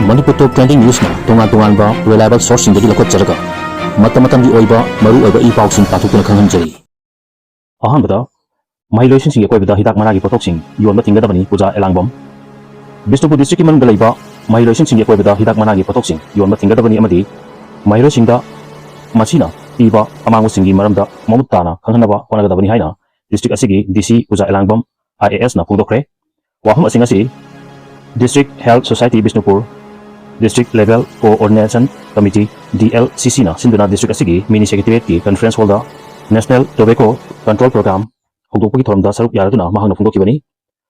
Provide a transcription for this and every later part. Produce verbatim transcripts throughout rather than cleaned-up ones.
ꯃꯅꯤꯄꯨꯔ ꯇꯣꯞ trending ꯅ꯭ꯌꯨꯁꯅ ꯇꯣꯉꯥꯟ ꯇꯣꯉꯥꯟꯕ reliable ꯁꯣꯔꯁꯁꯤꯡꯗꯒꯤ ꯂꯧꯈꯠꯆꯔꯒ ꯃꯇꯝ ꯃꯇꯝꯒꯤ ꯑꯣꯏꯕ ꯃꯔꯨ ꯑꯣꯏꯕ ꯏ ꯄꯥꯎꯁꯤꯡ ꯄꯥꯊꯣꯛꯇꯨꯅ ꯈꯪꯍꯟꯖꯔꯤ꯫ ꯑꯍꯥꯟꯕꯗ, ꯃꯍꯩꯔꯣꯏꯁꯤꯡꯒꯤ ꯑꯀꯣꯏꯕꯗ ꯍꯤꯗꯥꯛ ꯃꯅꯥꯒꯤ ꯄꯣꯠꯊꯣꯛꯁꯤꯡ ꯌꯣꯟꯕ ꯊꯤꯡꯒꯗꯕꯅꯤ, ꯄꯨꯖꯥ ꯑꯦꯂꯥꯡꯕꯝ꯫ ꯕꯤꯁꯅꯨꯄꯨꯔ ꯗꯤꯁꯇ꯭ꯔꯤꯛꯀꯤ ꯃꯅꯨꯡꯗ ꯂꯩꯕ ꯃꯍꯩꯔꯣꯏꯁꯤꯡꯒꯤ ꯑꯀꯣꯏꯕꯗ ꯍꯤꯗꯥꯛ ꯃꯅꯥꯒꯤ ꯄꯣꯠꯊꯣꯛꯁꯤꯡ ꯌꯣꯟꯕ ꯊꯤꯡꯒꯗꯕꯅꯤ ꯑꯃꯗꯤ ꯃꯍꯩꯔꯣꯏꯁꯤꯡꯗ ꯃꯁꯤꯅ ꯄꯤꯕ ꯑꯃꯥꯡꯕꯁꯤꯡꯒꯤ ꯃꯔꯝꯗ ꯃꯃꯨꯠ ꯇꯥꯅ ꯈꯪꯍꯟꯅꯕ ꯍꯣꯠꯅꯒꯗꯕꯅꯤ ꯍꯥꯏꯅ ꯗꯤꯁꯇ꯭ꯔꯤꯛ ꯑꯁꯤꯒꯤ ꯗꯤ ꯁꯤ ꯄꯨꯖꯥ ꯑꯦꯂꯥꯡꯕꯝ ꯑꯥꯏ ꯑꯦ ꯑꯦꯁꯅ ꯐꯣꯡꯗꯣꯛꯈ꯭ꯔꯦ꯫ ꯋꯥꯐꯝ ꯑꯁꯤꯡ ꯑꯁꯤ District Health Society Bishnupur, District Level Coordination Committee, D L C ꯁꯤꯅ ꯁꯤꯟꯗꯨꯅ ꯗꯤꯁꯇ꯭ꯔꯤꯛ ꯑꯁꯤꯒꯤ ꯃꯤꯅꯤ ꯁꯦꯀ꯭ꯔꯦꯇꯔꯤꯌꯦꯠꯀꯤ ꯀꯟꯐꯔꯦꯟꯁ ꯍꯣꯜꯗ National Tobacco Control Program ꯍꯧꯗꯣꯛꯄꯒꯤ ꯊꯧꯔꯝꯗ ꯁꯔꯨꯛ ꯌꯥꯔꯗꯨꯅ ꯃꯍꯥꯛꯅ ꯐꯣꯡꯗꯣꯛꯈꯤꯕꯅꯤ꯫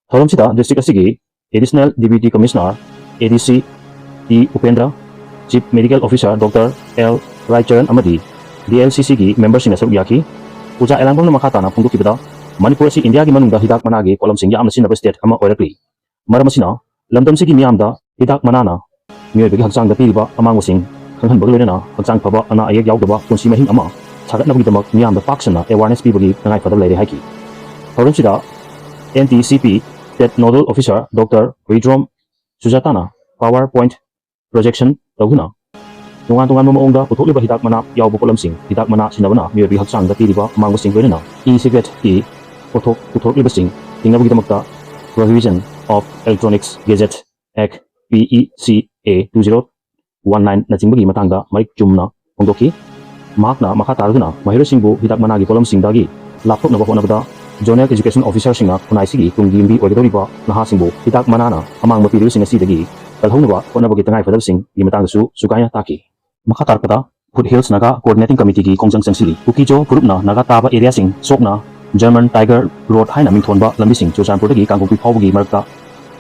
ꯊꯧꯔꯝꯁꯤꯗ ꯗꯤꯁꯇ꯭ꯔꯤꯛ ꯑꯁꯤꯒꯤ Additional Deputy Commissioner, A D C, T Upendra, Chief Medical Officer doctor L Raicharan ꯑꯃꯗꯤ ꯗꯤ ꯑꯦꯜ ꯁꯤ ꯁꯤꯒꯤ ꯃꯦꯝꯕꯔꯁꯤꯡꯅ ꯁꯔꯨꯛ ꯌꯥꯈꯤ꯫ ꯄꯨꯖꯥ ꯑꯦꯂꯥꯡꯕꯝꯅ ꯃꯈꯥ ꯇꯥꯅ ꯐꯣꯡꯗꯣꯛꯈꯤꯕꯗ, ꯃꯅꯤꯄꯨꯔ ꯑꯁꯤ ꯏꯟꯗꯤꯌꯥꯒꯤ ꯃꯅꯨꯡꯗ ꯍꯤꯗꯥꯛ ꯃꯅꯥꯒꯤ ꯄꯣꯠꯂꯝꯁꯤꯡ ꯌꯥꯝꯅ ꯁꯤꯖꯤꯟꯅꯕ ꯁ꯭ꯇꯦꯠ ꯑꯃ ꯑꯣꯏꯔꯛꯂꯤ꯫ ꯃꯔꯝ ꯑꯁꯤꯅ, ꯂꯝꯗꯝꯁꯤꯒꯤ ꯃꯤꯌꯥꯝꯗ ꯍꯤꯗꯥꯛ ꯃꯅꯥꯅ ꯃꯤꯑꯣꯏꯕꯒꯤ ꯍꯛꯆꯥꯡꯗ ꯄꯤꯔꯤꯕ ꯑꯃꯥꯡꯕꯁꯤꯡ ꯈꯪꯍꯟꯕꯒ ꯂꯣꯏꯅꯅ, ꯍꯛꯆꯥꯡ ꯐꯕ, ꯑꯅꯥ ꯑꯌꯦꯛ ꯌꯥꯎꯗꯕ ꯄꯨꯟꯁꯤ ꯃꯍꯤꯡ ꯑꯃ ꯁꯥꯒꯠꯅꯕꯒꯤꯗꯃꯛ ꯃꯤꯌꯥꯝꯗ ꯄꯥꯛ ꯁꯟꯅ ꯑꯦꯋꯥꯔꯅꯦꯁ ꯄꯤꯕꯒꯤ ꯇꯉꯥꯏ ꯐꯗꯕ ꯂꯩꯔꯦ ꯍꯥꯏꯈꯤ꯫ ꯊꯧꯔꯝꯁꯤꯗ N T C P state nodal officer doctor Huidrom ꯁꯨꯖꯥꯇꯥꯅ ꯄꯥꯋꯔ ꯄꯣꯏꯟꯠ ꯄ꯭ꯔꯣꯖꯦꯛꯁꯟ ꯇꯧꯗꯨꯅ ꯇꯣꯉꯥꯟ ꯇꯣꯉꯥꯟꯕ ꯃꯑꯣꯡꯗ ꯄꯨꯊꯣꯛꯂꯤꯕ ꯍꯤꯗꯥꯛ ꯃꯅꯥ ꯌꯥꯎꯕ ꯄꯣꯠꯂꯝꯁꯤꯡ, ꯍꯤꯗꯥꯛ ꯃꯅꯥ ꯁꯤꯖꯤꯟꯅꯕꯅ ꯃꯤꯑꯣꯏꯕꯒꯤ ꯍꯛꯆꯥꯡꯗ ꯄꯤꯔꯤꯕ ꯑꯃꯥꯡꯕꯁꯤꯡ, ꯂꯣꯏꯅꯅ ꯏ ꯁꯤꯒꯔꯦꯠꯀꯤ ꯄꯣꯠꯊꯣꯛ ꯄꯨꯊꯣꯔꯛꯂꯤꯕꯁꯤꯡ ꯊꯤꯡꯅꯕꯒꯤꯗꯃꯛꯇ Prohibition of Electronics Gadget Act, P E ꯁꯤ ꯑꯦ ꯇꯨ ꯖꯤꯔꯣ ꯋꯥꯟ ꯅꯥꯏꯟꯅꯆꯤꯡꯕꯒꯤ ꯃꯇꯥꯡꯗ ꯃꯔꯤꯛ ꯆꯨꯝꯅ ꯐꯣꯡꯗꯣꯛꯈꯤ꯫ ꯃꯍꯥꯛꯅ ꯃꯈꯥ ꯇꯥꯔꯗꯨꯅ ꯃꯍꯩꯔꯣꯏꯁꯤꯡꯕꯨ ꯍꯤꯗꯥꯛ ꯃꯅꯥꯒꯤ ꯄꯣꯠꯂꯝꯁꯤꯡꯗꯒꯤ ꯂꯥꯞꯊꯣꯛꯅꯕ ꯍꯣꯠꯅꯕꯗ ꯖꯣꯅꯦꯜ ꯑꯦꯖꯨꯀꯦꯁꯟ ꯑꯣꯐꯤꯁꯥꯔꯁꯤꯡꯅ ꯈꯨꯟꯅꯥꯏꯁꯤꯒꯤ ꯇꯨꯡꯒꯤ ꯌꯨꯝꯕꯤ ꯑꯣꯏꯒꯗꯧꯔꯤꯕ ꯅꯍꯥꯁꯤꯡꯕꯨ ꯍꯤꯗꯥꯛ ꯃꯅꯥꯅ ꯑꯃꯥꯡꯕ ꯄꯤꯔꯤꯕꯁꯤꯡ ꯑꯁꯤꯗꯒꯤ ꯀꯜꯍꯧꯅꯕ ꯍꯣꯠꯅꯕꯒꯤ ꯇꯉꯥꯏꯐꯗꯕꯁꯤꯡꯒꯤ ꯃꯇꯥꯡꯗꯁꯨ ꯁꯨꯒꯥꯏꯅ ꯇꯥꯛꯈꯤ꯫ ꯃꯈꯥ ꯇꯥꯔꯛꯄꯗ, ꯐꯨꯠ ꯍꯤꯜꯁ ꯅꯥꯒꯥ ꯀꯣꯑꯣꯔꯗꯤꯅꯦꯇꯤꯡ ꯀꯃꯤꯇꯤꯒꯤ ꯈꯣꯡꯖꯪ ꯆꯪꯁꯤꯜꯂꯤ꯫ ꯀꯨꯀꯤꯖꯣ ꯐꯨꯔꯨꯞꯅ ꯅꯥꯒꯥ ꯇꯥꯕ ꯑꯦꯔꯤꯌꯥꯁꯤꯡ ꯁꯣꯛꯅ ꯖꯔꯃꯟ ꯇꯥꯏꯒꯔ ꯔꯣꯗ ꯍꯥꯏꯅ ꯃꯤꯡꯊꯣꯟꯕ ꯂꯝꯕꯤꯁꯤꯡ ꯆꯨꯔꯆꯥꯟꯄꯨꯔꯗꯒꯤ ꯀꯥꯡꯄꯣꯛꯄꯤ ꯐꯥꯎꯕꯒꯤ ꯃꯔꯛꯇ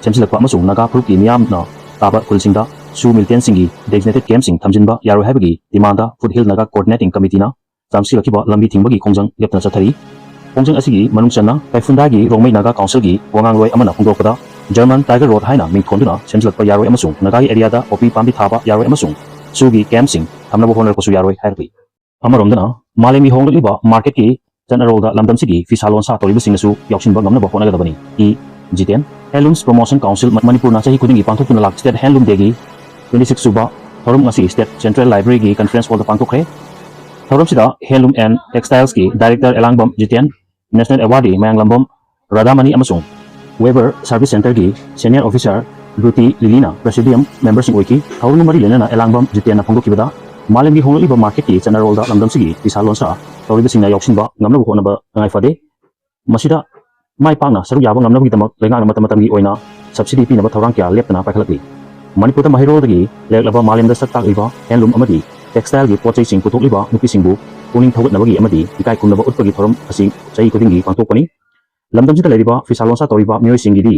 ꯁꯦꯝꯖꯤꯜꯂꯛꯄ ꯑꯃꯁꯨꯡ ꯅꯥꯒꯥ ꯐꯨꯔꯨꯞꯀꯤ ꯃꯤꯌꯥꯝꯅ ꯇꯥꯕ ꯈꯨꯜꯁꯤꯡꯗ ꯁꯨ ꯃꯤꯂꯤꯇꯦꯟꯁꯤꯡꯒꯤ ꯗꯦꯖꯤꯒꯅꯦꯇꯦꯗ ꯀꯦꯝꯞꯁꯤꯡ ꯊꯝꯖꯤꯟꯕ ꯌꯥꯔꯣꯏ ꯍꯥꯏꯕꯒꯤ ꯗꯤꯃꯥꯟꯗ ꯐꯨꯠ ꯍꯤꯜ ꯅꯥꯒꯥ ꯀꯣꯑꯣꯔꯗꯤꯅꯦꯇꯤꯡ ꯀꯃꯤꯇꯤꯅ ꯆꯥꯝꯁꯤꯜꯂꯛꯈꯤꯕ ꯂꯝꯕꯤ ꯊꯤꯡꯕꯒꯤ ꯈꯣꯡꯖꯪ ꯂꯦꯞꯇꯅ ꯆꯠꯊꯔꯤ꯫ ꯈꯣꯡꯖꯪ ꯑꯁꯤꯒꯤ ꯃꯅꯨꯡ ꯆꯟꯅ ꯀꯩꯐꯨꯟꯗꯥꯒꯤ ꯔꯣꯡꯃꯩ ꯅꯥꯒꯥ ꯀꯥꯎꯟꯁꯤꯜꯒꯤ ꯋꯥꯉꯥꯡꯂꯣꯏ ꯑꯃꯅ ꯐꯣꯡꯗꯣꯔꯛꯄꯗ, ꯖꯔꯃꯟ ꯇꯥꯏꯒꯔ ꯔꯣꯗ ꯍꯥꯏꯅ ꯃꯤꯡꯊꯣꯟꯗꯨꯅ ꯁꯦꯝꯖꯤꯜꯂꯛꯄ ꯌꯥꯔꯣꯏ ꯑꯃꯁꯨꯡ ꯅꯥꯒꯥꯒꯤ ꯑꯦꯔꯤꯌꯥꯗ ꯄꯣꯄꯤ ꯄꯥꯝꯕꯤ ꯊꯥꯕ ꯌꯥꯔꯣꯏ ꯑꯃꯁꯨꯡ ꯁꯨꯒꯤ ꯀꯦꯝꯞꯁꯤꯡ ꯊꯝꯅꯕ ꯍꯣꯠꯅꯔꯛꯄꯁꯨ ꯌꯥꯔꯣꯏ ꯍꯥꯏꯔꯛꯂꯤ꯫ ꯑꯃꯔꯣꯝꯗꯅ, ꯃꯥꯂꯦꯝꯒꯤ ꯍꯣꯡꯂꯛꯂꯤꯕ ꯃꯥꯔꯀꯦꯠꯀꯤ ꯆꯠꯅꯔꯣꯜꯗ ꯂꯝꯗꯝꯁꯤꯒꯤ ꯐꯤꯁꯥ ꯂꯣꯟꯁꯥ ꯇꯧꯔꯤꯕꯁꯤꯡꯅꯁꯨ ꯌꯥꯎꯁꯤꯟꯕ ꯉꯝꯅꯕ ꯍꯣꯠꯅꯒꯗꯕꯅꯤ꯫ ꯏ ꯖꯤꯇꯦꯟ꯫ ꯍꯦꯟꯂꯨꯝꯁ ꯄ꯭ꯔꯣꯃꯣꯁꯟ ꯀꯥꯎꯟꯁꯤꯜ ꯃꯅꯤꯄꯨꯔꯅ ꯆꯍꯤ ꯈꯨꯗꯤꯡꯒꯤ ꯄꯥꯡꯊꯣꯛꯇꯨꯅ ꯂꯥꯛ ꯁ꯭ꯇꯦꯠ ꯍꯦꯟꯂꯨꯝ ꯗꯦꯒꯤ twenty six ꯁꯨꯕ ꯊꯧꯔꯝ ꯉꯁꯤ State Central Library ꯒꯤ Conference Hall the ꯄꯥꯡꯊꯣꯛꯈ꯭ꯔꯦ꯫ ꯊꯧꯔꯝꯁꯤꯗ Handloom and Textiles ꯀꯤ Director ꯑꯦꯂꯥꯡꯕꯝ ꯖꯤꯇꯦꯟ, National Awardee ꯃꯌꯥꯡꯂꯝꯕꯝ ꯔꯥꯙꯥꯃꯅꯤ ꯑꯃꯁꯨꯡ Weber Service Center ꯒꯤ Senior Officer ꯕ꯭ꯔꯨꯇꯤ ꯂꯤꯂꯤꯅ Presidium member ꯁꯤꯡ ꯑꯣꯏꯈꯤ꯫ ꯊꯧꯔꯝꯒ ꯃꯔꯤ ꯂꯩꯅꯅ ꯑꯦꯂꯥꯡꯕꯝ ꯖꯤꯇꯦꯟꯅ ꯐꯣꯡꯗꯣꯛꯈꯤꯕꯗ, ꯃꯥꯂꯦꯝꯒꯤ ꯍꯣꯡꯂꯛꯂꯤꯕ market ꯀꯤ ꯆꯠꯅꯔꯣꯜꯗ ꯂꯝꯗꯝꯁꯤꯒꯤ ꯐꯤꯁꯥ ꯂꯣꯟꯁꯥ ꯇꯧꯔꯤꯕꯁꯤꯡꯅ ꯌꯥꯎꯁꯤꯟꯕ ꯉꯝꯅꯕ ꯍꯣꯠꯅꯕ ꯇꯉꯥꯏ ꯐꯗꯦ꯫ ꯃꯁꯤꯗ ꯃꯥꯏ ꯄꯥꯛꯅ ꯁꯔꯨꯛ ꯌꯥꯕ ꯉꯝꯅꯕꯒꯤꯗꯃꯛ ꯂꯩꯉꯥꯛꯅ ꯃꯇꯝ ꯃꯇꯝꯒꯤ ꯑꯣꯏꯅ subsidy ꯄꯤꯅꯕ ꯊꯧꯔꯥꯡ ꯀꯌꯥ ꯂꯦꯞꯇꯅ ꯄꯥꯏꯈꯠꯂꯛꯂꯤ꯫ ꯃꯅꯤꯄꯨꯔꯗ ꯃꯍꯩꯔꯣꯜꯗꯒꯤ ꯂꯩꯔꯛꯂꯕ ꯃꯥꯂꯦꯝꯗ ꯁꯛ ꯇꯥꯛꯂꯤꯕ handloom ꯑꯃꯗꯤ textile ꯒꯤ ꯄꯣꯠ ꯆꯩꯁꯤꯡ ꯄꯨꯊꯣꯛꯂꯤꯕ ꯅꯨꯄꯤꯁꯤꯡꯕꯨ ꯄꯨꯛꯅꯤꯡ ꯊꯧꯒꯠꯅꯕꯒꯤ ꯑꯃꯗꯤ ꯏꯀꯥꯏ ꯈꯨꯝꯅꯕ ꯎꯠꯄꯒꯤ ꯊꯧꯔꯝ ꯑꯁꯤ ꯆꯍꯤ ꯈꯨꯗꯤꯡꯒꯤ ꯄꯥꯡꯊꯣꯛꯄꯅꯤ꯫ ꯂꯝꯗꯝꯁꯤꯗ ꯂꯩꯔꯤꯕ ꯐꯤꯁꯥ ꯂꯣꯟꯁꯥ ꯇꯧꯔꯤꯕ ꯃꯤꯑꯣꯏꯁꯤꯡꯒꯤꯗꯤ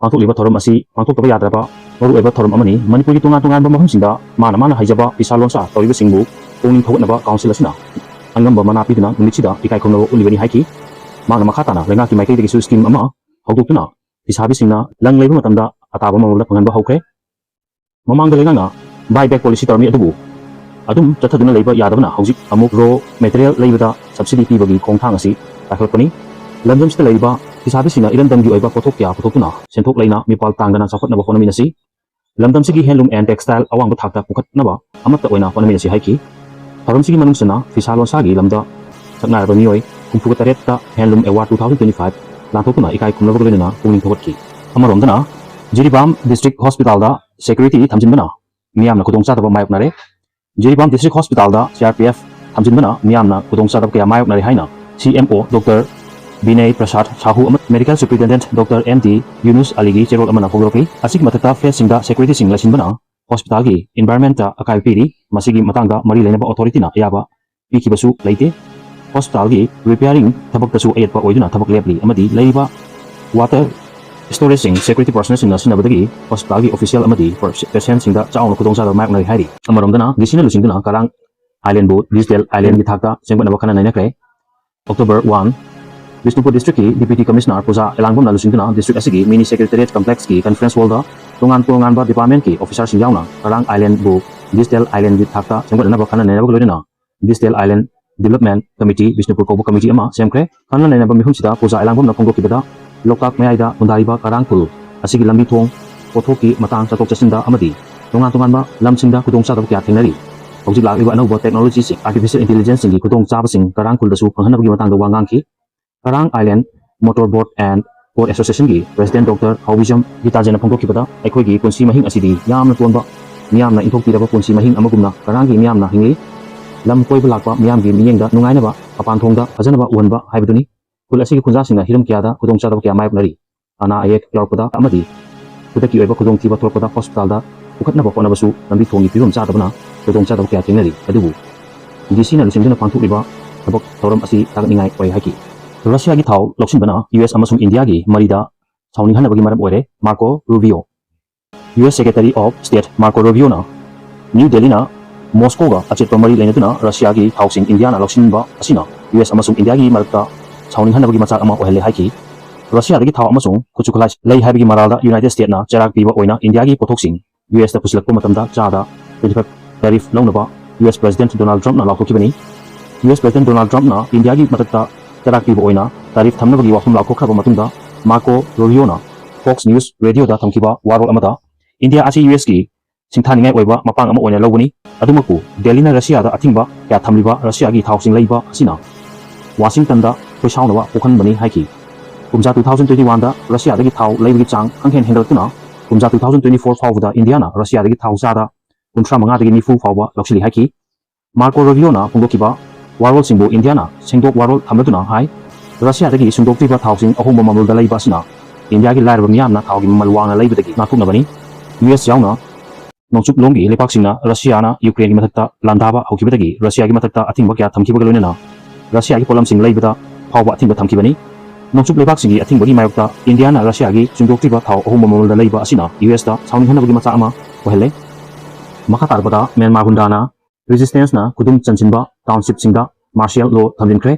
ꯄꯥꯡꯊꯣꯛꯂꯤꯕ ꯊꯧꯔꯝ ꯑꯁꯤ ꯄꯥꯡꯊꯣꯛꯇꯕ ꯌꯥꯗ꯭ꯔꯕ ꯃꯔꯨꯑꯣꯏꯕ ꯊꯧꯔꯝ ꯑꯃꯅꯤ꯫ ꯃꯅꯤꯄꯨꯔꯒꯤ ꯇꯣꯉꯥꯟ ꯇꯣꯉꯥꯟꯕ ꯃꯐꯝꯁꯤꯡꯗ ꯃꯥꯅ ꯃꯥꯅ ꯍꯩꯖꯕ ꯐꯤꯁꯥ ꯂꯣꯟꯁꯥ ꯇꯧꯔꯤꯕꯁꯤꯡꯕꯨ ꯄꯨꯛꯅꯤꯡ ꯊꯧꯒꯠꯅꯕ council ꯑꯁꯤꯅ ꯑꯉꯝꯕ ꯃꯅꯥ ꯄꯤꯗꯨꯅ ꯅꯨꯃꯤꯠꯁꯤꯗ ꯏꯀꯥꯏ ꯈꯨꯝꯅꯕ ꯎꯠꯂꯤꯕꯅꯤ ꯍꯥꯏꯈꯤ꯫ ꯃꯍꯥꯛꯅ ꯃꯈꯥ ꯇꯥꯅ ꯂꯩꯉꯥꯛꯀꯤ ꯃꯥꯏꯀꯩꯗꯒꯤꯁꯨ scheme ꯑꯃ ꯍꯧꯗꯣꯛꯇꯨꯅ ꯐꯤꯁꯥꯕꯤꯁꯤꯡꯅ ꯂꯪ ꯂꯩꯕ ꯃꯇꯝꯗ ꯑꯇꯥꯕ ꯃꯃꯜꯗ ꯐꯪꯍꯟꯕ ꯍꯧꯈ꯭ꯔꯦ꯫ ꯃꯃꯥꯡꯗ ꯂꯩꯉꯥꯛꯅ buy back policy ꯇꯧꯔꯝꯃꯤ, ꯑꯗꯨꯕꯨ ꯑꯗꯨꯝ ꯆꯠꯊꯗꯨꯅ ꯂꯩꯕ ꯌꯥꯗꯕꯅ ꯍꯧꯖꯤꯛ ꯑꯃꯨꯛ raw material ꯂꯩꯕꯗ subsidy ꯄꯤꯕꯒꯤ ꯈꯣꯡꯊꯥꯡ ꯑꯁꯤ ꯄꯥꯏꯈꯠꯂꯛꯄꯅꯤ꯫ ꯂꯝꯗꯝꯁꯤꯗ ꯂꯩꯔꯤꯕ ꯐꯤꯁꯥꯕꯤꯁꯤꯡꯅ ꯏꯔꯝꯗꯝꯒꯤ ꯑꯣꯏꯕ ꯄꯣꯠꯊꯣꯛ ꯀꯌꯥ ꯄꯨꯊꯣꯛꯇꯨꯅ ꯁꯦꯟꯊꯣꯛ ꯂꯩꯅ ꯃꯤꯄꯥꯜ ꯇꯥꯡꯗꯅ ꯆꯥꯎꯈꯠꯅꯕ ꯍꯣꯠꯅꯃꯤꯟꯅꯁꯤ꯫ ꯂꯝꯗꯝꯁꯤꯒꯤ handloom and textile ꯑꯋꯥꯡꯕ ꯊꯥꯛꯇ ꯄꯨꯈꯠꯅꯕ ꯑꯃꯠꯇ ꯑꯣꯏꯅ ꯍꯣꯠꯅꯃꯤꯟꯅꯁꯤ ꯍꯥꯏꯈꯤ꯫ ꯊꯧꯔꯝꯁꯤꯒꯤ ꯃꯅꯨꯡ ꯆꯟꯅ ꯐꯤꯁꯥ ꯂꯣꯟꯁꯥꯒꯤ ꯂꯝꯗ ꯁꯛꯅꯥꯏꯔꯕ ꯃꯤꯑꯣꯏ ꯍꯨꯝꯐꯨꯒ ꯇꯔꯦꯠꯇ Handloom Award two thousand twenty five ꯂꯥꯟꯊꯣꯛꯇꯨꯅ ꯏꯀꯥꯏ ꯈꯨꯝꯅꯕꯒ ꯂꯣꯏꯅꯅ ꯄꯨꯛꯅꯤꯡ ꯊꯧꯒꯠꯈꯤ꯫ ꯑꯃꯔꯣꯝꯗꯅ ꯖꯤꯔꯤꯕꯥꯝ District Hospital ꯗ security ꯊꯝꯖꯤꯟꯕꯅ ꯃꯤꯌꯥꯝꯅ ꯈꯨꯗꯣꯡꯆꯥꯗꯕ ꯃꯥꯌꯣꯛꯅꯔꯦ꯫ ꯖꯤꯔꯤꯕꯥꯝ District Hospital ꯗ C R P F ꯊꯝꯖꯤꯟꯕꯅ ꯃꯤꯌꯥꯝꯅ ꯈꯨꯗꯣꯡꯆꯥꯗꯕ ꯀꯌꯥ ꯃꯥꯌꯣꯛꯅꯔꯦ ꯍꯥꯏꯅ C M O Doctor ꯕꯤꯅꯦ ꯄ꯭ꯔꯁꯥꯗ ꯁꯥꯍꯨ ꯑꯃꯗꯤ Medical Superintendent Doctor M D ꯌꯨꯅꯨꯁ ꯑꯂꯤꯒꯤ ꯆꯦꯔꯣꯜ ꯑꯃꯅ ꯐꯣꯡꯗꯣꯔꯛꯂꯤ꯫ ꯑꯁꯤꯒꯤ ꯃꯊꯛꯇ fence ꯁꯤꯡꯗ security ꯁꯤꯡ ꯂꯩꯁꯤꯟꯕꯅ hospital ꯒꯤ environment ꯇ ꯑꯀꯥꯏꯕ ꯄꯤꯔꯤ꯫ ꯃꯁꯤꯒꯤ ꯃꯇꯥꯡꯗ ꯃꯔꯤ ꯂꯩꯅꯕ authority ꯅ ꯑꯌꯥꯕ ꯄꯤꯈꯤꯕꯁꯨ ꯂꯩꯇꯦ꯫ Hospital ꯒꯤ repairing ꯊꯕꯛꯇꯁꯨ ꯑꯌꯦꯠꯄ ꯑꯣꯏꯗꯨꯅ ꯊꯕꯛ ꯂꯦꯞꯂꯤ ꯑꯃꯗꯤ ꯂꯩꯔꯤꯕ water storage ꯁꯤꯡ security personnel ꯁꯤꯡꯅ ꯁꯤꯖꯤꯟꯅꯕꯗꯒꯤ hospital ꯒꯤ official ꯑꯃꯗꯤ per-, patient ꯁꯤꯡꯗ ꯆꯥꯎꯅ ꯈꯨꯗꯣꯡꯆꯥꯗꯕ ꯃꯥꯌꯣꯛꯅꯔꯤ ꯍꯥꯏꯔꯤ꯫ ꯑꯃꯔꯣꯝꯗꯅ D C ꯅ ꯂꯨꯆꯤꯡꯗꯨꯅ ꯀꯔꯥꯡ Island ꯕꯨ Digital Island ꯒꯤ ꯊꯥꯛꯇ ꯁꯦꯝꯒꯠꯅꯕ ꯈꯟꯅ ꯅꯩꯅꯈ꯭ꯔꯦ꯫ October one, ꯕꯤꯁꯅꯨꯄꯨꯔ District ꯀꯤ Deputy Commissioner ꯄꯨꯖꯥ ꯑꯦꯂꯥꯡꯕꯝꯅ ꯂꯨꯆꯤꯡꯗꯨꯅ district ꯑꯁꯤꯒꯤ mini secretariat complex ꯀꯤ conference hall ꯗ ꯇꯣꯉꯥꯟ ꯇꯣꯉꯥꯟꯕ department ꯀꯤ officer ꯁꯤꯡ ꯌꯥꯎꯅ ꯀꯔꯥꯡ Island ꯕꯨ Digital Island ꯒꯤ ꯊꯥꯛꯇ ꯁꯦꯝꯒꯠꯅꯅꯕ ꯈꯟꯅ ꯅꯩꯅꯕꯒ ꯂꯣꯏꯅꯅ Digital Island Development Committee, Bishnupur ꯀꯧꯕ committee ꯑꯃ ꯁꯦꯝꯈ꯭ꯔꯦ꯫ ꯈꯟꯅ ꯅꯩꯅꯕ ꯃꯤꯍꯨꯠꯁꯤꯗ ꯄꯨꯖꯥ ꯑꯦꯂꯥꯡꯕꯝꯅ ꯐꯣꯡꯗꯣꯛꯈꯤꯕꯗ, ꯂꯣꯛꯇꯥꯛ ꯃꯌꯥꯏꯗ ꯈꯨꯟꯗꯥꯔꯤꯕ ꯀꯔꯥꯡ ꯈꯨꯜ ꯑꯁꯤꯒꯤ ꯂꯝꯕꯤ ꯊꯣꯡ, ꯄꯣꯠꯊꯣꯛꯀꯤ ꯃꯇꯥꯡ ꯆꯠꯊꯣꯛ ꯆꯠꯁꯤꯟꯗ ꯑꯃꯗꯤ ꯇꯣꯉꯥꯟ ꯇꯣꯉꯥꯟꯕ ꯂꯝꯁꯤꯡꯗ ꯈꯨꯗꯣꯡꯆꯥꯗꯕ ꯀꯌꯥ ꯊꯦꯡꯅꯔꯤ꯫ ꯍꯧꯖꯤꯛ ꯂꯥꯛꯂꯤꯕ ꯑꯅꯧꯕ technologyꯁꯤꯡ, artificial intelligenceꯁꯤꯡꯒꯤ ꯈꯨꯗꯣꯡꯆꯥꯕꯁꯤꯡ ꯀꯔꯥꯡ ꯈꯨꯜꯗꯁꯨ ꯐꯪꯍꯟꯅꯕꯒꯤ ꯃꯇꯥꯡꯗ ꯋꯥ ꯉꯥꯡꯈꯤ꯫ Karang Island Motor Boat and Port Associationꯒꯤ President Doctor ꯍꯥꯎꯕꯤꯖꯝ ꯒꯤꯇꯥꯖꯦꯟꯅ ꯐꯣꯡꯗꯣꯛꯈꯤꯕꯗ, ꯑꯩꯈꯣꯏꯒꯤ ꯄꯨꯟꯁꯤ ꯃꯍꯤꯡ ꯑꯁꯤꯗꯤ ꯌꯥꯝꯅ ꯇꯣꯟꯕ, ꯃꯤꯌꯥꯝꯅ ꯏꯟꯊꯣꯛꯄꯤꯔꯕ ꯄꯨꯟꯁꯤ ꯃꯍꯤꯡ ꯑꯃꯒꯨꯝꯅ ꯀꯔꯥꯡꯒꯤ ꯃꯤꯌꯥꯝꯅ ꯍꯤꯡꯂꯤ꯫ ꯂꯝ ꯀꯣꯏꯕ ꯂꯥꯛꯄ ꯃꯤꯌꯥꯝꯒꯤ ꯃꯤꯠꯌꯦꯡꯗ ꯅꯨꯡꯉꯥꯏꯅꯕ, ꯃꯄꯥꯟ ꯊꯣꯡꯗ ꯐꯖꯅꯕ ꯎꯍꯟꯕ ꯍꯥꯏꯕꯗꯨꯅꯤ꯫ ꯈꯨꯜ ꯑꯁꯤꯒꯤ ꯈꯨꯟꯖꯥꯁꯤꯡꯅ ꯍꯤꯔꯝ ꯀꯌꯥꯗ ꯈꯨꯗꯣꯡꯆꯥꯗꯕ ꯀꯌꯥ ꯃꯥꯌꯣꯛꯅꯔꯤ꯫ ꯑꯅꯥ ꯑꯌꯦꯛ ꯌꯥꯎꯔꯛꯄꯗ ꯑꯃꯗꯤ ꯈꯨꯗꯛꯀꯤ ꯑꯣꯏꯕ ꯈꯨꯗꯣꯡꯊꯤꯕ ꯊꯣꯛꯂꯛꯄꯗ ꯍꯣꯁꯄꯤꯇꯥꯜꯗ ꯄꯨꯈꯠꯅꯕ ꯍꯣꯠꯅꯕꯁꯨ ꯂꯝꯕꯤ ꯊꯣꯡꯒꯤ ꯐꯤꯕꯝ ꯆꯥꯗꯕꯅ ꯈꯨꯗꯣꯡꯆꯥꯗꯕ ꯀꯌꯥ ꯊꯦꯡꯅꯔꯤ꯫ ꯑꯗꯨꯕꯨ ꯗꯤ ꯁꯤꯅ ꯂꯨꯆꯤꯡꯗꯨꯅ ꯄꯥꯡꯊꯣꯛꯂꯤꯕ ꯊꯕꯛ ꯊꯧꯔꯝ ꯑꯁꯤ ꯊꯥꯒꯠꯅꯤꯡꯉꯥꯏ ꯑꯣꯏ ꯍꯥꯏꯈꯤ꯫ ꯔꯁꯤꯌꯥꯒꯤ ꯊꯥꯎ ꯂꯧꯁꯤꯟꯕꯅ ꯌꯨ ꯑꯦꯁ ꯑꯃꯁꯨꯡ ꯏꯟꯗꯤꯌꯥꯒꯤ ꯃꯔꯤꯗ ꯁꯥꯎꯅꯤꯡꯍꯟꯅꯕꯒꯤ ꯃꯔꯝ ꯑꯣꯏꯔꯦ꯫ Marco Rubio, U S Secretary of State Marco Rubioꯅ ꯅ꯭ꯌꯨ ꯗꯦꯜꯂꯤꯅ ꯃꯣꯁꯀꯣꯒ ꯑꯆꯦꯠꯄ ꯃꯔꯤ ꯂꯩꯅꯗꯨꯅ ꯔꯁꯤꯌꯥꯒꯤ ꯊꯥꯎꯁꯤꯡ ꯏꯟꯗꯤꯌꯥꯅ ꯂꯧꯁꯤꯟꯕ ꯑꯁꯤꯅ ꯌꯨ ꯑꯦꯁ ꯑꯃꯁꯨꯡ ꯏꯟꯗꯤꯌꯥꯒꯤ ꯃꯔꯛꯇ ꯁꯥꯎꯅꯤꯡꯍꯟꯅꯕꯒꯤ ꯃꯆꯥꯛ ꯑꯃ ꯑꯣꯏꯍꯜꯂꯦ ꯍꯥꯏꯈꯤ꯫ ꯔꯁꯤꯌꯥꯗꯒꯤ ꯊꯥꯎ ꯑꯃꯁꯨꯡ ꯈꯨꯠꯁꯨ ꯈꯨꯠꯂꯥꯏ ꯂꯩ ꯍꯥꯏꯕꯒꯤ ꯃꯔꯥꯜꯗ ꯌꯨꯅꯥꯏꯇꯦꯗ ꯁ꯭ꯇꯦꯠꯅ ꯆꯩꯔꯥꯛ ꯄꯤꯕ ꯑꯣꯏꯅ ꯏꯟꯗꯤꯌꯥꯒꯤ ꯄꯣꯠꯊꯣꯛꯁꯤꯡ ꯌꯨ ꯑꯦꯁꯇ ꯄꯨꯁꯤꯜꯂꯛꯄ ꯃꯇꯝꯗ ꯆꯥꯗ twenty five tariff ꯂꯧꯅꯕ ꯌꯨ ꯑꯦꯁ President Donald Trumpꯅ ꯂꯥꯎꯊꯣꯛꯈꯤꯕꯅꯤ꯫ ꯌꯨ ꯑꯦꯁ President Donald Trumpꯅ ꯏꯟꯗꯤꯌꯥꯒꯤ ꯃꯊꯛꯇ ꯆꯩꯔꯥꯛ ꯄꯤꯕ ꯑꯣꯏꯅ tariff ꯊꯝꯅꯕꯒꯤ ꯋꯥꯐꯝ ꯂꯥꯎꯊꯣꯛꯈ꯭ꯔꯕ ꯃꯇꯨꯡꯗ, Marco Rubioꯅ Fox News Radioꯗ ꯊꯝꯈꯤꯕ ꯋꯥꯔꯣꯜ ꯑꯃꯗ, ꯏꯟꯗꯤꯌꯥ ꯑꯁꯤ ꯌꯨ ꯑꯦꯁꯀꯤ ꯁꯤꯡꯊꯥꯅꯤꯡꯉꯥꯏ ꯑꯣꯏꯕ ꯃꯄꯥꯡ ꯑꯃ ꯑꯣꯏꯅ ꯂꯧꯕꯅꯤ꯫ ꯑꯗꯨꯃꯛꯄꯨ ꯗꯦꯜꯂꯤꯅ ꯔꯁꯤꯌꯥꯗ ꯑꯊꯤꯡꯕ ꯀꯌꯥ ꯊꯝꯂꯤꯕ ꯔꯁꯤꯌꯥꯒꯤ ꯊꯥꯎꯁꯤꯡ ꯂꯩꯕ ꯑꯁꯤꯅ ꯋꯥꯁꯤꯡꯇꯟꯗ ꯈꯣꯏꯁꯥꯎꯅꯕ ꯄꯣꯛꯍꯟꯕꯅꯤ ꯍꯥꯏꯈꯤ꯫ ꯀꯨꯝꯖꯥ two thousand twenty oneꯗ ꯔꯁꯤꯌꯥꯗꯒꯤ ꯊꯥꯎ ꯂꯩꯕꯒꯤ ꯆꯥꯡ ꯈꯪꯍꯦꯟ ꯍꯦꯟꯒꯠꯂꯛꯇꯨꯅ ꯀꯨꯝꯖꯥ two thousand twenty four ꯐꯥꯎꯕꯗ ꯏꯟꯗꯤꯌꯥꯅ ꯔꯁꯤꯌꯥꯗꯒꯤ ꯊꯥꯎ ꯆꯥꯗ ꯀꯨꯟꯊ꯭ꯔꯥ ꯃꯉꯥꯗꯒꯤ ꯅꯤꯐꯨ ꯐꯥꯎꯕ ꯂꯧꯁꯤꯜꯂꯤ ꯍꯥꯏꯈꯤ꯫ Marco Rubioꯅ ꯐꯣꯡꯗꯣꯛꯈꯤꯕ ꯋꯥꯔꯣꯜꯁꯤꯡꯕꯨ ꯏꯟꯗꯤꯌꯥꯅ ꯁꯦꯡꯗꯣꯛ ꯋꯥꯔꯣꯜ ꯊꯝꯂꯗꯨꯅ ꯍꯥꯏ, ꯔꯁꯤꯌꯥꯗꯒꯤ ꯁꯨꯡꯗꯣꯛꯇ꯭ꯔꯤꯕ ꯊꯥꯎꯁꯤꯡ ꯑꯍꯣꯡꯕ ꯃꯃꯜꯗ ꯂꯩꯕ ꯑꯁꯤꯅ ꯏꯟꯗꯤꯌꯥꯒꯤ ꯂꯥꯏꯔꯕ ꯃꯤꯌꯥꯝꯅ ꯊꯥꯎꯒꯤ ꯃꯃꯜ ꯋꯥꯡꯅ ꯂꯩꯕꯗꯒꯤ ꯉꯥꯛꯊꯣꯛꯅꯕꯅꯤ꯫ ꯌꯨ ꯑꯦꯁ ꯌꯥꯎꯅ ꯅꯣꯡꯆꯨꯞꯂꯣꯝꯒꯤ ꯂꯩꯕꯥꯛꯁꯤꯡꯅ ꯔꯁꯤꯌꯥꯅ ꯌꯨꯀ꯭ꯔꯦꯟꯒꯤ ꯃꯊꯛꯇ ꯂꯥꯟꯗꯥꯕ ꯍꯧꯈꯤꯕꯗꯒꯤ ꯔꯁꯤꯌꯥꯒꯤ ꯃꯊꯛꯇ ꯑꯊꯤꯡꯕ ꯀꯌꯥ ꯊꯝꯈꯤꯕꯒ ꯂꯣꯏꯅꯅ ꯔꯁꯤꯌꯥꯒꯤ ꯄꯣꯠꯂꯝꯁꯤꯡ ꯂꯩꯕꯗ ꯐꯥꯎꯕ ꯑꯊꯤꯡꯕ ꯊꯝꯈꯤꯕꯅꯤ꯫ ꯅꯣꯡꯆꯨꯞ ꯂꯩꯕꯥꯛꯁꯤꯡꯒꯤ ꯑꯊꯤꯡꯕꯒꯤ ꯃꯥꯌꯣꯛꯇ ꯏꯟꯗꯤꯌꯥꯅ ꯔꯁꯤꯌꯥꯒꯤ ꯁꯨꯡꯗꯣꯛꯇ꯭ꯔꯤꯕ ꯊꯥꯎ ꯑꯍꯣꯡꯕ ꯃꯃꯜꯗ ꯂꯩꯕ ꯑꯁꯤꯅ ꯌꯨ ꯑꯦꯁꯇ ꯁꯥꯎꯅꯤꯡꯍꯟꯅꯕꯒꯤ ꯃꯆꯥꯛ ꯑꯃ ꯑꯣꯏꯍꯜꯂꯦ꯫ ꯃꯈꯥ ꯇꯥꯔꯛꯄꯗ ꯃ꯭ꯌꯥꯟꯃꯥꯔ ꯍꯨꯟꯗꯥꯅ Resistanceꯅ ꯈꯨꯗꯨꯝ ꯆꯟꯁꯤꯟꯕ townshipꯁꯤꯡꯗ martial law ꯊꯝꯖꯤꯟꯈ꯭ꯔꯦ꯫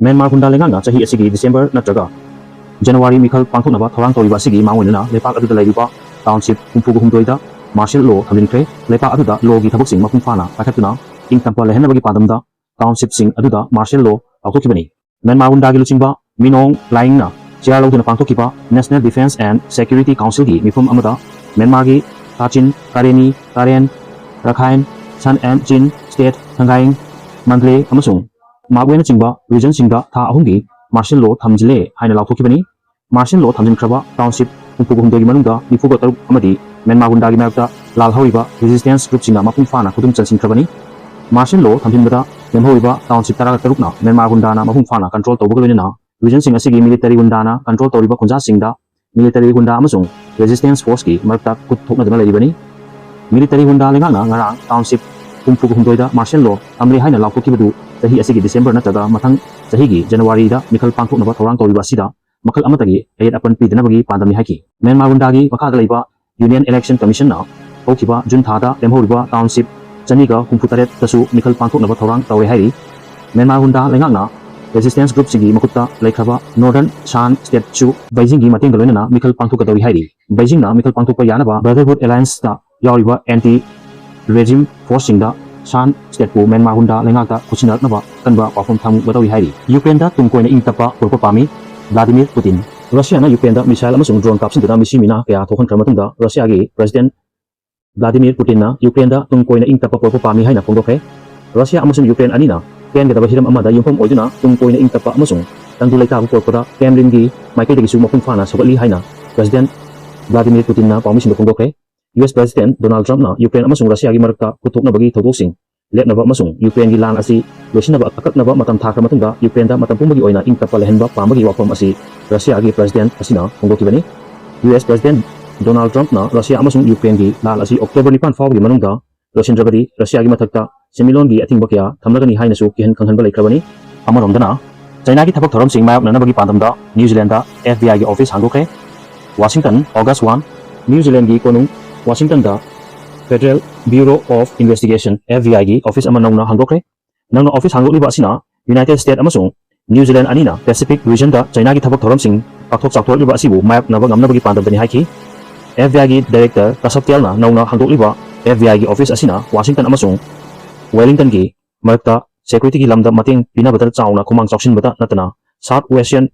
ꯃ꯭ꯌꯥꯟꯃꯥꯔ ꯍꯨꯟꯗꯥ ꯂꯩꯉꯥꯛꯅ ꯆꯍꯤ ꯑꯁꯤꯒꯤ ꯗꯤꯁꯦꯝꯕꯔ ꯅꯠꯇ꯭ꯔꯒ ꯖꯅꯋꯥꯔꯤ ꯃꯤꯈꯜ ꯄꯥꯡꯊꯣꯛꯅꯕ ꯊꯧꯔꯥꯡ ꯇꯧꯔꯤꯕ ꯑꯁꯤꯒꯤ ꯃꯥꯡꯑꯣꯏꯅꯅ ꯂꯩꯄꯥꯛ ꯑꯗꯨꯗ ꯂꯩꯔꯤꯕ township ꯍꯨꯝꯐꯨꯒ ꯍꯨꯝꯗꯣꯏꯗ martial law ꯊꯝꯖꯤꯟꯈ꯭ꯔꯦ꯫ ꯂꯩꯄꯥꯛ ꯑꯗꯨꯗ lawꯒꯤ ꯊꯕꯛꯁꯤꯡ ꯃꯄꯨꯡ ꯐꯥꯅ ꯄꯥꯏꯈꯠꯇꯨꯅ ꯏꯪ ꯇꯞꯄ ꯂꯩꯍꯟꯅꯕꯒꯤ ꯄꯥꯟꯗꯝꯗ townshipꯁꯤꯡ ꯑꯗꯨꯗ martial law ꯂꯥꯎꯊꯣꯛꯈꯤꯕꯅꯤ꯫ ꯃ꯭ꯌꯥꯟꯃꯥꯔ ꯍꯨꯟꯗꯥꯒꯤ ꯂꯨꯆꯤꯡꯕ ꯃꯤꯅꯣꯡ ꯂꯥꯏꯡꯅ chair ꯂꯧꯗꯨꯅ ꯄꯥꯡꯊꯣꯛꯈꯤꯕ National Defence and Security Councilꯒꯤ ꯃꯤꯐꯝ ꯑꯃꯗ ꯃ꯭ꯌꯥꯟꯃꯥꯔꯒꯤ ꯀꯥꯆꯤꯟ, ꯀꯥꯔꯦꯅꯤ, ꯀꯥꯔꯦꯟ, ꯔꯥꯈꯥꯏꯟ, ꯁꯟ ꯑꯦꯟ ꯆꯤꯟ ꯁ꯭ꯇꯦꯠ, ꯊꯪꯒꯥꯏꯡ, ꯃꯟꯗꯂꯦ ꯑꯃꯁꯨꯡ ꯃꯥꯛꯋꯦꯅꯆꯤꯡꯕ ꯔꯤꯖꯟꯁꯤꯡꯗ ꯊꯥ ꯑꯍꯨꯝꯒꯤ ꯃꯥꯔꯁꯦꯜ ꯂꯣ ꯊꯝꯖꯤꯜꯂꯦ ꯍꯥꯏꯅ ꯂꯥꯎꯊꯣꯛꯈꯤꯕꯅꯤ꯫ ꯃꯥꯔꯁꯦꯜ ꯂꯣ ꯊꯝꯖꯤꯟꯈ꯭ꯔꯕ ꯇꯥꯎꯟꯁꯤꯞ ꯍꯨꯝꯐꯨꯒ ꯍꯨꯝꯗꯣꯏꯒꯤ ꯃꯅꯨꯡꯗ ꯅꯤꯐꯨꯒ ꯇꯔꯨꯛ ꯑꯃꯗꯤ ꯃ꯭ꯌꯥꯟꯃꯥꯔ ꯒꯨꯟꯗꯥꯒꯤ ꯃꯥꯌꯣꯛꯇ ꯂꯥꯜꯍꯧꯔꯤꯕ ꯔꯦꯖꯤꯁꯇꯦꯟꯁ ꯒ꯭ꯔꯨꯞꯁꯤꯡꯅ ꯃꯄꯨꯡ ꯐꯥꯅ ꯈꯨꯗꯨꯝ ꯆꯟꯁꯤꯟꯈ꯭ꯔꯕꯅꯤ꯫ ꯃꯥꯔꯁꯦꯜ ꯂꯣ ꯊꯝꯖꯤꯟꯕꯗ ꯂꯦꯝꯍꯧꯔꯤꯕ ꯇꯥꯎꯟꯁꯤꯞ ꯇꯔꯥꯒ ꯇꯔꯨꯛꯅ ꯃ꯭ꯌꯥꯟꯃꯥꯔ ꯒꯨꯟꯗꯥꯅ ꯃꯄꯨꯡ ꯐꯥꯅ ꯀꯟꯇ꯭ꯔꯣꯜ ꯇꯧꯕꯒ ꯂꯣꯏꯅꯅ ꯔꯤꯖꯟꯁꯤꯡ ꯑꯁꯤꯒꯤ ꯃꯤꯂꯤꯇꯔꯤ ꯒꯨꯟꯗꯥꯅ ꯀꯟꯇ꯭ꯔꯣꯜ ꯇꯧꯔꯤꯕ ꯈꯨꯟꯖꯥꯁꯤꯡꯗ ꯃꯤꯂꯤꯇꯔꯤ ꯒꯨꯟꯗꯥ ꯑꯃꯁꯨꯡ ꯔꯦꯖꯤꯁꯇꯦꯟꯁ ꯐꯣꯔꯁꯀꯤ ꯃꯔꯛꯇ ꯈꯨꯠ ꯊꯣꯛꯅꯗꯨꯅ ꯂꯩꯔꯤꯕꯅꯤ꯫ ꯃꯤꯂꯤꯇꯔꯤ ꯒꯨꯟꯗꯥ ꯂꯩꯉꯥꯛꯅ ꯉꯔꯥꯡ ꯇꯥꯎꯟꯁꯤꯞ ꯍꯨꯝꯐꯨꯒ ꯍꯨꯝꯗꯣꯏꯗ ꯃꯥꯔꯁꯦꯜ ꯂꯣ ꯊꯝꯂꯦ ꯍꯥꯏꯅ ꯂꯥꯎꯊꯣꯛꯈꯤꯕꯗꯨ ꯆꯍꯤ ꯑꯁꯤꯒꯤ ꯗꯤꯁꯦꯝꯕꯔ ꯅꯠꯇ꯭ꯔꯒ ꯃꯊꯪ ꯆꯍꯤꯒꯤ ꯖꯅꯋꯥꯔꯤꯗ ꯃꯤꯈꯜ ꯄꯥꯡꯊꯣꯛꯅꯕ ꯊꯧꯔꯥꯡ ꯇꯧꯔꯤꯕ ꯑꯁꯤꯗ ꯃꯈꯜ ꯑꯃꯠꯇꯒꯤ ꯑꯌꯦꯠ ꯑꯄꯟ ꯄꯤꯗꯅꯕꯒꯤ ꯄꯥꯟꯗꯝꯅꯤ ꯍꯥꯏꯈꯤ꯫ ꯃ꯭ꯌꯥꯟꯃꯥꯔ ꯒꯨꯟꯗꯥꯒꯤ ꯃꯈꯥꯗ ꯂꯩꯕ ꯌꯨꯅꯤꯌꯟ ꯏꯂꯦꯛꯁꯟ ꯀꯃꯤꯁꯟꯅ ꯍꯧꯈꯤꯕ ꯖꯨꯟ ꯊꯥꯗ ꯂꯦꯝꯍꯧꯔꯤꯕ ꯇꯥꯎꯟꯁꯤꯞ ꯆꯅꯤꯒ ꯍꯨꯝꯐꯨ ꯇꯔꯦꯠꯇꯁꯨ ꯃꯤꯈꯜ ꯄꯥꯡꯊꯣꯛꯅꯕ ꯊꯧꯔꯥꯡ ꯇꯧꯔꯦ ꯍꯥꯏꯔꯤ꯫ ꯃ꯭ꯌꯥꯟꯃꯥꯔ ꯒꯨꯟꯗꯥ ꯂꯩꯉꯥꯛꯅ ꯔꯦꯖꯤꯁꯇꯦꯟꯁ ꯒ꯭ꯔꯨꯞꯁꯤꯡꯒꯤ ꯃꯈꯨꯠꯇ ꯂꯩꯈ꯭ꯔꯕ ꯅꯣꯔꯗꯔꯟ ꯁꯥꯟ ꯁ꯭ꯇꯦꯠꯁꯨ ꯕꯩꯖꯤꯡꯒꯤ ꯃꯇꯦꯡꯒ ꯂꯣꯏꯅꯅ ꯃꯤꯈꯜ ꯄꯥꯡꯊꯣꯛꯀꯗꯧꯔꯤ ꯍꯥꯏꯔꯤ꯫ ꯕꯩꯖꯤꯡꯅ ꯃꯤꯈꯜ ꯄꯥꯡꯊꯣꯛꯄ ꯌꯥꯅꯕ ꯕ꯭ꯔꯗꯔꯍꯨꯗ ꯑꯦꯂꯥꯌꯟꯁꯇ ꯌꯥꯎꯔꯤꯕ ꯑꯦꯟꯇꯤ ꯔꯦꯖꯤꯝ ꯐꯣꯔꯁꯁꯤꯡꯗ ꯁꯥꯟ ꯁ꯭ꯇꯦꯠꯄꯨ ꯃ꯭ꯌꯥꯟꯃꯥꯔ ꯒꯨꯟꯗꯥ ꯂꯩꯉꯥꯛꯇ ꯈꯨꯠꯁꯤꯟꯅꯔꯛꯅꯕ ꯑꯀꯟꯕ ꯋꯥꯐꯝ ꯊꯝꯒꯗꯧꯔꯤ ꯍꯥꯏꯔꯤ꯫ ꯌꯨꯀ꯭ꯔꯦꯟꯗ ꯇꯨꯡ ꯀꯣꯏꯅ ꯏꯪ ꯇꯞꯄ ꯄꯨꯔꯛꯄ ꯄꯥꯝꯃꯤ꯫ ꯚ꯭ꯂꯥꯗꯤꯃꯤꯔ ꯄꯨꯇꯤꯟ꯫ ꯔꯁꯤꯌꯥꯅ ꯌꯨꯀ꯭ꯔꯦꯟꯗ ꯃꯤꯁꯥꯏꯜ ꯑꯃꯁꯨꯡ ꯗ꯭ꯔꯣꯟ ꯀꯥꯞꯁꯤꯟꯗꯨꯅ ꯃꯤꯁꯤ ꯃꯤꯅꯥ ꯀꯌꯥ ꯊꯣꯛꯍꯟꯈ꯭ꯔ ꯃꯇꯨꯡꯗ ꯔꯁꯤꯌꯥꯒꯤ ꯄ꯭ꯔꯁꯤꯗꯦꯟꯠ ꯚ꯭ꯂꯥꯗꯤꯃꯤꯔ ꯄꯨꯇꯤꯟꯅ ꯌꯨꯀ꯭ꯔꯦꯟꯗ ꯇꯨꯡ ꯀꯣꯏꯅ ꯏꯪ ꯇꯞꯄ ꯄꯨꯔꯛꯄ ꯄꯥꯝꯃꯤ ꯍꯥꯏꯅ ꯐꯣꯡꯗꯣꯛꯈ꯭ꯔꯦ꯫ ꯔꯁꯤꯌꯥ ꯑꯃꯁꯨꯡ ꯌꯨꯀ꯭ꯔꯦꯟ ꯑꯅꯤꯅ ꯄꯦꯟꯒꯗꯕ ꯍꯤꯔꯝ ꯑꯃꯗ ꯌꯨꯝꯐꯝ ꯑꯣꯏꯗꯨꯅ ꯇꯨꯡ ꯀꯣꯏꯅ ꯏꯪ ꯇꯞꯄ ꯑꯃꯁꯨꯡ ꯇꯪꯗꯨ ꯂꯩꯇꯥꯕ ꯄꯨꯔꯛꯄꯗ ꯀ꯭ꯔꯦꯝꯂꯤꯟꯒꯤ ꯃꯥꯏꯀꯩꯗꯒꯤꯁꯨ ꯃꯄꯨꯡ ꯐꯥꯅ ꯁꯧꯒꯠꯂꯤ ꯍꯥꯏꯅ ꯄ꯭ꯔꯁꯤꯗꯦꯟꯠ ꯚ꯭ꯂꯥꯗꯤꯃꯤꯔ ꯄꯨꯇꯤꯟꯅ ꯄꯥꯎꯃꯤꯁꯤꯡꯗ ꯐꯣꯡꯗꯣꯛꯈ꯭ꯔꯦ꯫ ꯌꯨ ꯑꯦꯁ ꯄ꯭ꯔꯁꯤꯗꯦꯟꯠ ꯗꯣꯅꯥꯜꯗ ꯇ꯭ꯔꯝꯞꯅ ꯌꯨꯀ꯭ꯔꯦꯟ ꯑꯃꯁꯨꯡ ꯔꯁꯤꯌꯥꯒꯤ ꯃꯔꯛꯇ ꯈꯨꯠꯊꯣꯛꯅꯕꯒꯤ ꯊꯧꯗꯣꯛꯁꯤꯡ ꯂꯦꯞꯅꯕ ꯑꯃꯁꯨꯡ ꯌꯨꯀ꯭ꯔꯦꯟꯒꯤ ꯂꯥꯟ ꯑꯁꯤ ꯂꯣꯏꯁꯤꯟꯅꯕ ꯑꯀꯛꯅꯕ ꯃꯇꯝ ꯊꯥꯈ꯭ꯔ ꯃꯇꯨꯡꯗ ꯌꯨꯀ꯭ꯔꯦꯟꯗ ꯃꯇꯝ ꯄꯨꯝꯕꯒꯤ ꯑꯣꯏꯅ ꯏꯪ ꯇꯞꯄ ꯂꯩꯍꯟꯕ ꯄꯥꯝꯕꯒꯤ ꯋꯥꯐꯝ ꯑꯁꯤ ꯔꯁꯤꯌꯥꯒꯤ ꯄ꯭ꯔꯁꯤꯗꯦꯟꯠ ꯑꯁꯤꯅ ꯐꯣꯡꯗꯣꯛꯈꯤꯕꯅꯤ꯫ ꯌꯨ ꯑꯦꯁ ꯄ꯭ꯔꯁꯤꯗꯦꯟꯠ ꯗꯣꯅꯥꯜꯗ ꯇ꯭ꯔꯝꯞꯅ ꯔꯁꯤꯌꯥ ꯑꯃꯁꯨꯡ ꯌꯨꯀ꯭ꯔꯦꯟꯒꯤ ꯂꯥꯟ ꯑꯁꯤ ꯑꯣꯛꯇꯣꯕꯔ ꯅꯤꯄꯥꯟ ꯐꯥꯎꯕꯒꯤ ꯃꯅꯨꯡꯗ ꯂꯣꯏꯁꯤꯟꯗ꯭ꯔꯕꯗꯤ ꯔꯁꯤꯌꯥꯒꯤ ꯃꯊꯛꯇ ꯁꯦꯟꯃꯤꯠꯂꯣꯟꯒꯤ ꯑꯊꯤꯡꯕ ꯀꯌꯥ ꯊꯝꯂꯒꯅꯤ ꯍꯥꯏꯅꯁꯨ ꯀꯤꯍꯟ ꯈꯪꯍꯟꯕ ꯂꯩꯈ꯭ꯔꯕꯅꯤ꯫ ꯑꯃꯔꯣꯝꯗꯅ, ꯆꯥꯏꯅꯥꯒꯤ ꯊꯕꯛ ꯊꯧꯔꯝꯁꯤꯡ ꯃꯥꯌꯣꯛꯅꯅꯕꯒꯤ ꯄꯥꯟꯗꯝꯗ ꯅ꯭ꯌꯨ ꯖꯤꯂꯦꯟꯗ ꯑꯦꯐ ꯕꯤ ꯑꯥꯏꯒꯤ ꯑꯣꯐꯤꯁ ꯍꯥꯡꯗꯣꯛꯈ꯭ꯔꯦ꯫ Washington, August one. ꯅ꯭ꯌꯨ ꯖꯤꯂꯦꯟꯗꯒꯤ ꯀꯣꯅꯨꯡ ꯋꯥꯁꯤꯡꯇꯟꯗ federal bureau of investigation, F B ꯑꯥꯏꯒꯤ ꯑꯣꯐꯤꯁ ꯑꯃ ꯅꯧꯅ ꯍꯥꯡꯗꯣꯛꯈ꯭ꯔꯦ꯫ ꯅꯧꯅ ꯑꯣꯐꯤꯁ ꯍꯥꯡꯗꯣꯛꯂꯤꯕ ꯑꯁꯤꯅ ꯌꯨꯅꯥꯏꯇꯦꯗ ꯁ꯭ꯇꯦꯠ ꯑꯃꯁꯨꯡ ꯅ꯭ꯌꯨ ꯖꯤꯂꯦꯟꯗ ꯑꯅꯤꯅ ꯄꯦꯁꯤꯐꯤꯛ ꯔꯤꯖꯟꯗ ꯆꯥꯏꯅꯥꯒꯤ ꯊꯕꯛ ꯊꯧꯔꯝꯁꯤꯡ ꯄꯥꯛꯊꯣꯛ ꯆꯥꯎꯊꯣꯔꯛꯂꯤꯕ ꯑꯁꯤꯕꯨ ꯃꯥꯌꯣꯛꯅꯕ ꯉꯝꯅꯕꯒꯤ ꯄꯥꯟꯗꯝꯗꯅꯤ ꯍꯥꯏꯈꯤ꯫ ꯑꯦꯐ ꯕꯤ ꯑꯥꯏꯒꯤ ꯗꯥꯏꯔꯦꯛꯇꯔ ꯀꯥꯁꯞ ꯇꯦꯜꯅ ꯅꯧꯅ ꯍꯥꯡꯗꯣꯛꯂꯤꯕ ꯑꯦꯐ ꯕꯤ ꯑꯥꯏꯒꯤ ꯑꯣꯐꯤꯁ ꯑꯁꯤꯅ ꯋꯥꯁꯤꯡꯇꯟ ꯑꯃꯁꯨꯡ ꯋꯦꯂꯤꯡꯇꯟꯒꯤ ꯃꯔꯛꯇ ꯁꯦꯀ꯭ꯌꯨꯔꯤꯇꯤꯒꯤ ꯂꯝꯗ ꯃꯇꯦꯡ ꯄꯤꯅꯕꯗ ꯆꯥꯎꯅ ꯈꯨꯃꯥꯡ ꯆꯥꯎꯁꯤꯟꯕꯗ ꯅꯠꯇꯅ ꯁꯥꯎꯊ ꯋꯦꯁ꯭ꯇꯔꯟ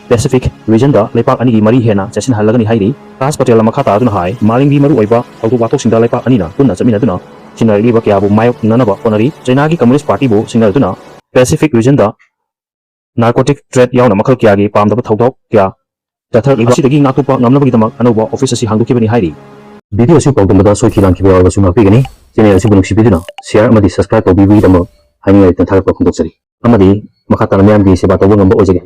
Pacific regionꯗ ꯂꯩꯄꯥꯛ ꯑꯅꯤꯒꯤ ꯃꯔꯤ ꯍꯦꯟꯅ ꯆꯦꯠꯁꯤꯟꯍꯜꯂꯒꯅꯤ ꯍꯥꯏꯔꯤ꯫ ꯔꯥꯖ ꯄꯇꯦꯜꯅ ꯃꯈꯥ ꯇꯥꯗꯨꯅ ꯍꯥꯏ, ꯃꯥꯂꯦꯝꯒꯤ ꯃꯔꯨꯑꯣꯏꯕ ꯊꯧꯗꯣꯛ ꯋꯥꯊꯣꯛꯁꯤꯡꯗ ꯂꯩꯄꯥꯛ ꯑꯅꯤꯅ ꯄꯨꯟꯅ ꯆꯠꯃꯤꯟꯅꯗꯨꯅ ꯁꯤꯡꯅꯔꯛꯂꯤꯕ ꯀꯌꯥꯕꯨ ꯃꯥꯌꯣꯛꯅꯅꯕ ꯍꯣꯠꯅꯔꯤ꯫ ꯆꯩꯅꯥꯒꯤ Communist Partyꯕꯨ ꯁꯤꯡꯅꯗꯨꯅ Pacific regionꯗ narcotic trade ꯌꯥꯎꯅ ꯃꯈꯜ ꯀꯌꯥꯒꯤ ꯄꯥꯝꯗꯕ ꯊꯧꯗꯣꯛ ꯀꯌꯥ ꯆꯠꯊꯔꯛꯂꯤꯕ ꯑꯁꯤꯗꯒꯤ ꯉꯥꯛꯊꯣꯛꯄ ꯉꯝꯅꯕꯒꯤꯗꯃꯛ ꯑꯅꯧꯕ office ꯑꯁꯤ ꯍꯥꯡꯗꯣꯛꯈꯤꯕꯅꯤ ꯍꯥꯏꯔꯤ꯫ Video ꯑꯁꯤ ꯄꯥꯎꯗꯝꯕꯗ ꯁꯣꯏꯈꯤ ꯂꯥꯟꯈꯤꯕ ꯌꯥꯎꯔꯕꯁꯨ ꯉꯥꯛꯄꯤꯒꯅꯤ꯫ Channel ꯑꯁꯤꯕꯨ ꯅꯨꯡꯁꯤꯕꯤꯗꯨꯅ share ꯑꯃꯗꯤ subscribe ꯇꯧꯕꯤꯕꯒꯤꯗꯃꯛ ꯍꯥꯏꯅꯤꯡꯉꯥꯏ ꯂꯩꯇꯅ ꯊꯥꯒꯠꯄ ꯐꯣꯡꯗꯣꯛꯆꯔꯤ꯫ ꯑꯃꯗꯤ ꯃꯈꯥ ꯇꯥꯅ ꯃꯤꯌꯥꯝꯒꯤ ꯁꯦꯕꯥ ꯇꯧꯕ ꯉꯝꯕ ꯑꯣꯏꯖꯒꯦ꯫